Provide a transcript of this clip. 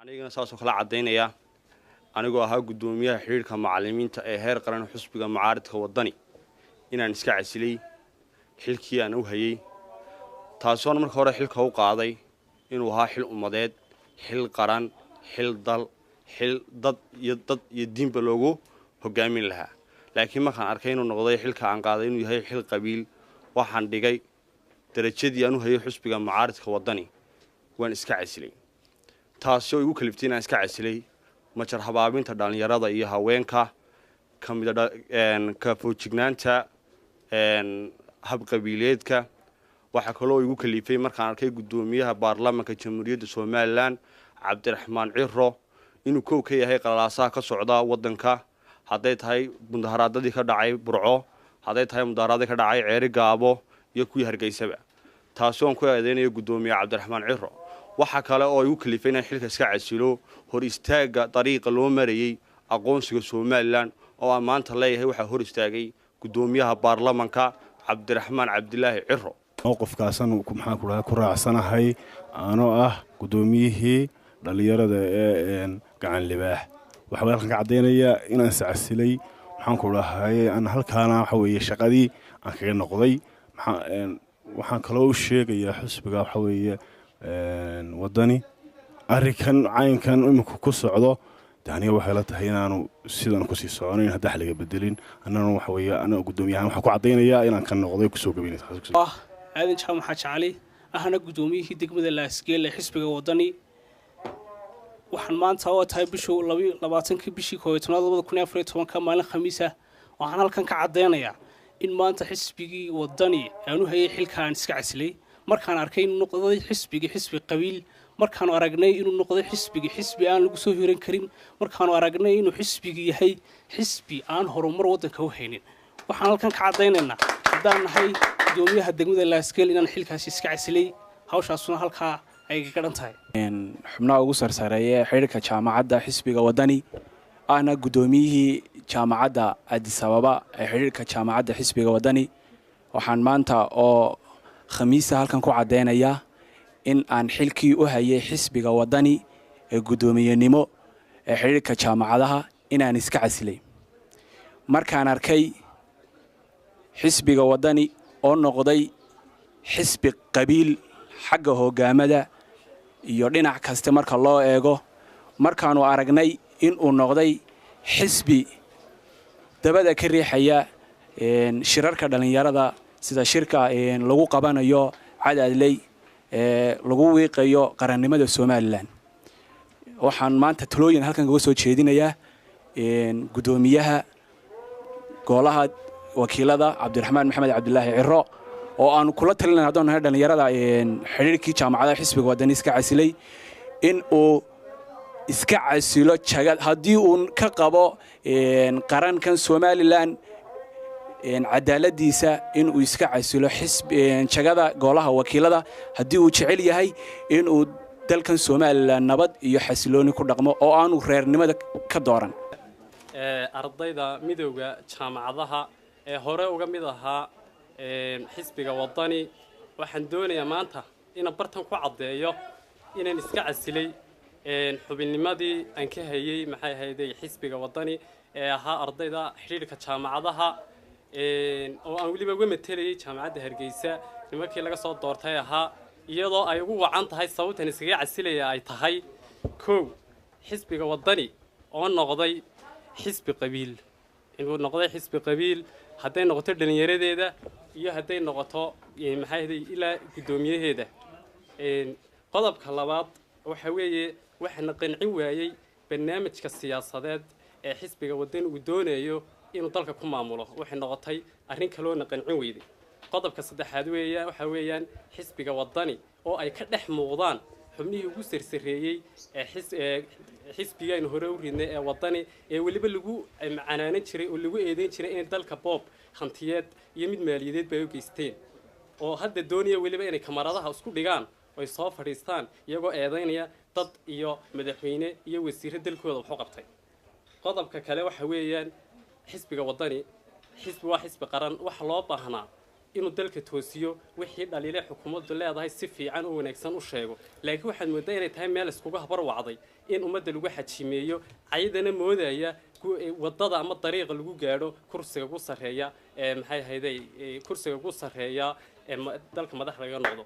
Anigana saasoo kala caddaynaya, anigoo ahaa guddoomiyaha xidhiirka macallimiinta ee heer qaran xusbiga mucaaridka Waddani, inaan iska casilay xilkii aan u hayey, taasoona marka hore xilka u qaaday inuu ahaa xil ummadeed, xil qaran, xil dal, xil dad iyo dad iyo diinba loogu hogaamin lahaa. Laakiin markaan arkay inuu noqday xilka aan qaaday inuu yahay xil qabiil, waxaan dhigay darajadii aan u hayay xusbiga mucaaridka Waddani, waan iska casilay. Taasi oo igu kaliftay inaan iska casilay majar habaabinta dhallinyarada iyo haweenka, kamida ka foojignaanta habqabiileedka. Waxaa kaloo igu kalifay markaan arkay guddoomiyaha baarlamaanka Jamhuuriyadda Somalilan Cabdiraxmaan Ciro inuu kow ka yahay qalalaasaha ka socda waddanka, hadday tahay mudaharaadadii ka dhacay Burco, hadday tahay mudaharaadadii ka dhacay Ceeri Gaabo iyo kuwii Hargeysaba, taasi oon ku eedeynayo guddoomiye Cabdiraxmaan Ciro. Waxaa kale oo igu kalifay inaan xilka iska casilo hor istaagga dariiqa loo marayey aqoonsiga Somalilan, oo aan maanta leeyahay waxaa hor istaagay guddoomiyaha baarlamanka Cabdiraxmaan Cabdilaahi Ciro. Mowqifkaasan maxaan ku dhahay ku raacsanahay, anoo ah guddoomiyihii dhallinyarada ee Gacan Libaax. Waxaa halkan ka caddaynayaa inaan iscasilay, maxaan ku dhahay, aan halkaana waxa weeye shaqadii aan kaga noqday. Waxaan kaloo u sheegayaa xusbiga waxa weeye Waddani, arrinkan caynkan iminku ku socdo de aniga waxay la tahay inaanu sidan kusii soconayn hadda wax laga bedelin. Annana waxa weeye anaga guddoomiyahan waxaan ku caddaynayaa inaan ka noqday kusoo gabaynay. Ah Aadan Jaamac Xaaji Cali, ahna guddoomiyihii degmada Laasgeel ee xisbiga Waddani, waxaan maanta oo tahay bishu 22-kii bishii 11aad 2014-ka, maalin Khamiisa, waxaan halkan ka caddaynayaa in maanta xisbigii Waddani aanu hayay xilka aan iska casilay, markaan arkay inuu noqday xisbigii xisbi qabiil, markaanu aragnay inuu noqday xisbigii xisbi aan lagu soo hiran karin, markaanu aragnay inuu xisbigii yahay xisbi aan horumar waddanka u haynin. Waxaan halkan ka caddaynaynaa haddaan nahay guddoomiyaha degmada Laasgeel inaan xilkaasi iska casilay, hawshaasuna halkaa ay kaga dhan tahay. Xubnaha ugu sarsareeya xidhiirka jaamacadda xisbiga Waddani, ahna guddoomiyihii jaamacadda Addis Ababa ee xidhiirka jaamacadda xisbiga Waddani, waxaan maanta oo Khamiisa halkan ku caddeynayaa in aan xilkii u hayay xisbiga Waddani ee guddoomiyenimo ee xidhiirka jaamacadaha inaan iska casilay, markaan arkay xisbiga Waddani oo noqday xisbi qabiil xagga hoggaamada iyo dhinac kaste marka loo eego, markaannu aragnay inuu noqday xisbi dabada ka riixaya shirarka dhallinyarada, sida shirka lagu qabanayo Cadaadley ee lagu wiiqayo qarannimada Somalilan. Waxaan maanta talooyin halkan kaga soo jeedinayaa guddoomiyaha golaha wakiilada Cabdiraxmaan Maxamed Cabdilaahi Ciro, oo aanu kula talinay haddaan nahay dhallinyarada xidhiirkii jaamacadaha xisbiga Waddani iska casilay, in uu iska casilo jagad haddii uu ka qabo qarankan Somalilan cadaaladiisa, inuu iska casilo jagada golaha wakiilada haddii uu jecel yahay inuu dalkan Somalilan nabad iyo xasilooni ku dhaqmo oo aanu reernimada ka dooran. Ardayda midowda jaamacadaha ee hore uga mid ahaa xisbiga Waddani, waxaan doonayaa maanta inaan bartan ku caddeeyo inaan iska casilay xubinnimadii aan ka hayay, maxay ahayday, xisbiga Waddani ee ahaa ardayda xidhiidhka jaamacadaha, oo aan weliba uga matelayay jaamacadda Hargeysa nimankii laga soo doortay ahaa, iyadoo ay ugu wacan tahay sababtan iskaga casilaya ay tahay: kow, xisbiga Waddani oo noqday xisbi qabiil, inuu noqday xisbi qabiil hadday noqoto dhallinyaradeeda iyo hadday noqoto, maxay ahday, ilaa guddoomiyaheeda. Qodobka labaad waxa weeye waxaana qancin waayey barnaamijka siyaasadeed ee xisbiga Waddani uu doonayo inuu dalka ku maamulo, waxay noqotay arrin kaloona qancin weyday. Qodobka saddexaad weeya waxa weeyaan xisbiga Waddani oo ay ka dhex muuqdaan xubnihii ugu sarsareeyey ee xisbigaynu hore u ridnay ee Waddani, ee weliba lagu canaanan jiray oo lagu eedeyn jiray inay dalka boob hantiyeed iyo mid maaliyadeed bay u geysteen, oo hadda doonaya weliba inay kamaradaha isku dhigaan oy soo fadhiistaan iyagoo eedaynaya dad iyo madaxweyne iyo wasiirro dalkooda waxu qabtay. Qodobka kale waxa weeyaan xisbiga Waddani xisbi waa xisbi qaran, waxa loo baahnaa Inuu dalka toosiyo, wixii dhaliile xukuumaddu leedahay si fiican oo wanaagsan u sheego. Laakiin waxaad mooddaa inay tahay meel iskuga habarwacday in ummadda lagu xajimeeyo, caydana moodaya wadada ama dariiqa lagu gaadho kursiga ku sarreeya ee maxay ahayday, kursiga ku sarreeya ee dalka madax laga noqdo.